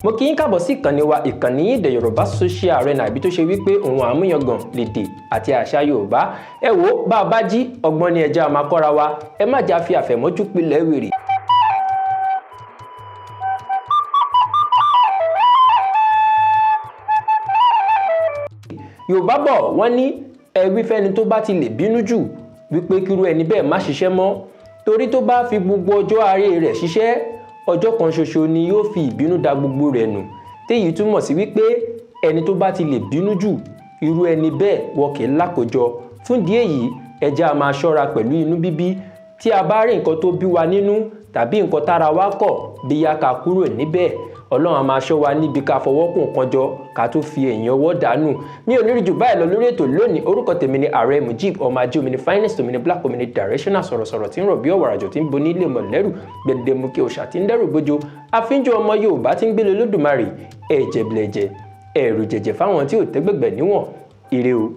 Mo kí yín káàbọ̀ sí ìkànnì wa, ìkànnì The Yorùbá Social Arena, ibi tó ṣe wípé òun àmúyangàn lèdè àti àṣà Yorùbá. Ẹ wo, bá a bá jí ọgbọ́n ní ẹja máa kọ́ra wa. Ẹ má jà fi àfẹ̀mọ́jú pilẹ̀ wèrè. Yorùbá bọ̀, wọ́n ní ẹ wí fẹ́ni tó bá ti lè bínú jù wípé kírú ẹni bẹ́ẹ̀ má ṣiṣẹ́ mọ́, torí tó bá fi gbogbo ọjọ́ ayé rẹ̀ ṣiṣẹ́, ọjọ́ kan ṣoṣo ni yóò fi ìbínú da gbogbo rẹ̀ nù. Téyìí túmọ̀ sí wípé ẹni tó bá ti lè bínú jù, irú ẹni bẹ́ẹ̀ wọ́n kì í lákòjọ. Fún ìdí èyí, ẹ jẹ́ a máa ṣọ́ra pẹ̀lú inú bíbí. Tí a bá rí nǹkan tó bí wa nínú tàbí nǹkan tára wa kọ̀, bí ya ká kúrò níbẹ̀. Ọlọ́run a máa ṣọ́ wa níbi ká fọwọ́ kún nǹkan jọ ká tó fi èèyàn ọwọ́ dànù. Mi ò ní rí jù báyìí lọ lórí ètò lónìí. Orúkọ tèmi ni Ààrẹ Mujib, ọmọ ajé omi ni finest, omi ni black, omi ni directional sọ̀rọ̀sọ̀rọ̀ tí ń rọ̀ bí ọ̀wàràjò, tí ń bo nílé mọ̀lẹ́rù gbẹdẹmukẹ́, òòṣà tí ń dẹ́rù bójo, àfínjọ ọmọ Yorùbá tí ń gbélé Olódùmarè, ẹ̀jẹ̀ bìlẹ̀jẹ̀ ẹ̀rù jẹ̀jẹ̀ fáwọn tí ò tẹ́gbẹ̀gbẹ̀ níwọ̀n. Ire o.